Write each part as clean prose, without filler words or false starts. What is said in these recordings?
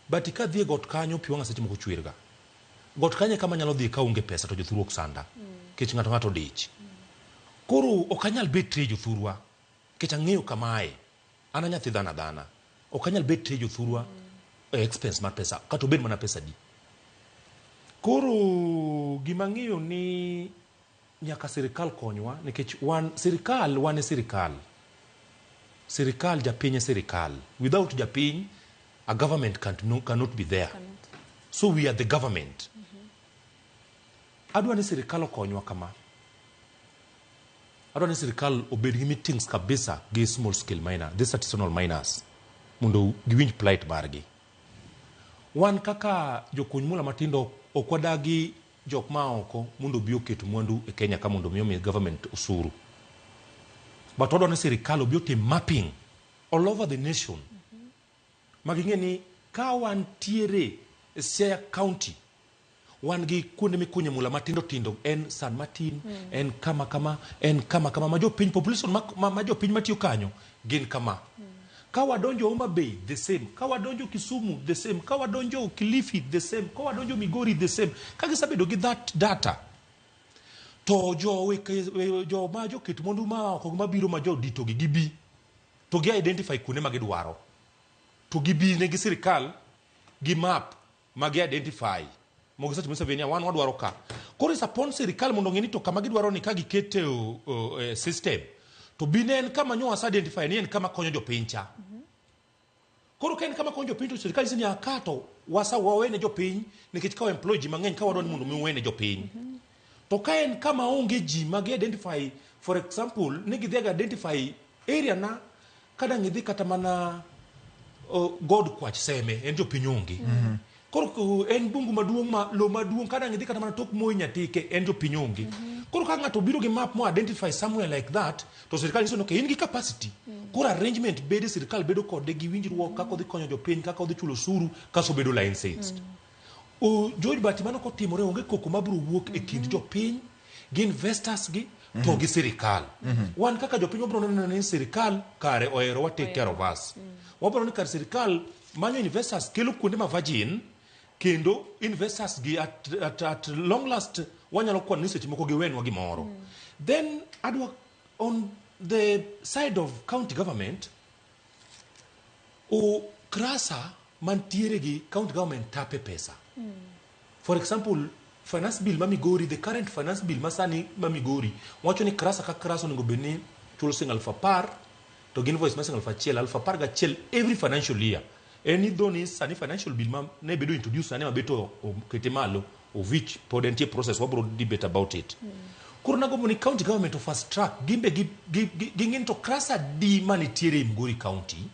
But kadhi e got kanyo pi wang'a seche moko chwer ga. Got kanyo e kama anyalo dhiye kaonge pesa to jothuru ok sanda. Nikech ng'ato ng'ato odich. Koro ok anyal betray jothurwa nikech ang'eyo kama aye. An a nyathi dhano adhana. Ok anyal betray jothurwa e expense mar pesa kata obed mana pesa adi. Koro gima ang'eyo ni nyaka sirikal konywa nikech wan sirikal wan e sirikal. Sirikal japiny e sirikal. Without japiny a government can't, no, cannot be there. Cannot. So we are the government. Adwa ni sirikal okonywa kama. Adwa ni sirikal obed gi meetings kabisa gi small scale miner, these artisanal miners mondo giwinj plight margi. Wan kaka jokuny mula matindo ok wadagi jok ma oko mondo obi oket mwandu e Kenya ka mondo mi omi government osuru. But wadwa ni sirikal obi otim mapping all over the nation. Ma ging'e ni ka wantiere e Siaya County, wan gi kuonde mikunye mula matindo tindo en San Martin, en kama kama, en kama kama, ma jopiny population ma jopiny matiyo kanyo gin kama. Ka wadonjo Homa Bay the same, ka wadonjo Kisumu the same, ka wadonjo Kilifi the same, ka wadonjo Migori the same. Ka gisebedo gi that data, to jo weke, jo ma joket mwandu ma oko mabiro ma jo dito gi gibi to gi identify kuonde ma gidwaro to gibi ne gi sirikal gi map ma gi identify mo gisetimo survey ni wan wadwaro ka. Koro is upon sirikal mondo ong'e ni to kama gidwaro ni ka gikete e system to bi ne en kama nyo wase identify ni en kama konyo jopiny cha. Koro ka en kama konyo jopiny to sirikal nyiso ni aka to wasa wawene jopiny nikech ka wa employ ji mang'eny ka wadwa ni mondo mi wene jopiny. To ka en kama onge ji ma gi identify, for example ni gidhi gi identify area na ka dang' idhi kata mana God Kwach Seme en jopiny onge. Koro en bungu maduong' ma lo maduong' ka dang' idhi kata mana tok Moi Nyatike en jopiny onge. Koro ka ng'ato obiro gi map mo identify somewhere like that to sirikal nyiso ni okay in gi capacity. Koro arrangement bede sirikal bedo kode gi winjruok kaka odhi konyo jopiny kaka odhi chulo osuru kaso bedo licensed. George Bati mano kotimore onge koko mabiro wuok e kind jopiny gi investors gi to gi sirikal. Wan kaka jopiny wabiro neno ni sirikal kare oherowa take care of us. Wabiro ni kar sirikal manyo investors kelo kuonde ma virgin kendo investors gi at long last wanyalo kwano ni seche moko giwenwa gimoro. Then adwa on the side of county government o krasa mantiere gi county government tape pesa. For example, finance bill ma Migori, the current finance bill masani ma Migori wacho ni krasa ka krasa onego bed ni chulo siling 10,000 to gi invoice mar siling 1,000, 11,000 every financial year. En ni though ni sani financial bill ma ne bedo introduced sani mabeto okete malo of which pod entie process wabro debate about it. Koro nagombo ni county government of fast track gimbe gi to krasa di manitiere e Migori County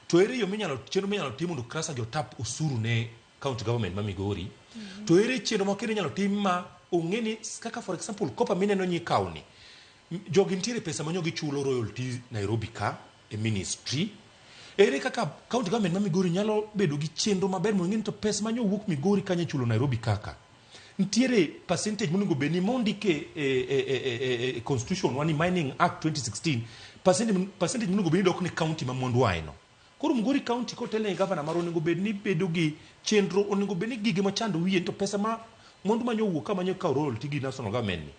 to ere yo minyalo chenro minyalo tim mondo krasa gi otap osuru ne county government ma Migori to ere chenro ma kendo inyalo tim ma ong'e ni kaka for example copper mineno nyikawo ni jogi nitiere pesa manyo gichulo royalty Nairobi ka e ministry ere kaka county government ma Migori nyalo bedo gi chenro maber mondo ing'e ni to pesa manyo wuok Migori kanyo ichulo Nairobi kaka nitiere percentage monego bed ni mondike e constitution wa ni Mining Act 2016 percentage monego bed ni dok ne county ma mwandu ae no. Koro Migori County kotelne gi gavana marwa onego bed ni bedo gi chenro onego bed ni gige machando wiye to pesa ma mwandu manyo wuok ka manyo kawo royalty gi national government ni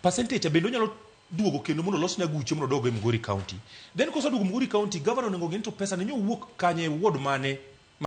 percentage bende onyalo duogo kendo mondo olosne aguche mondo odog e Migori County. Then koseduogo Migori County, governor onego ng'e ni to pesa ni nyo wuok kanye e ward mane.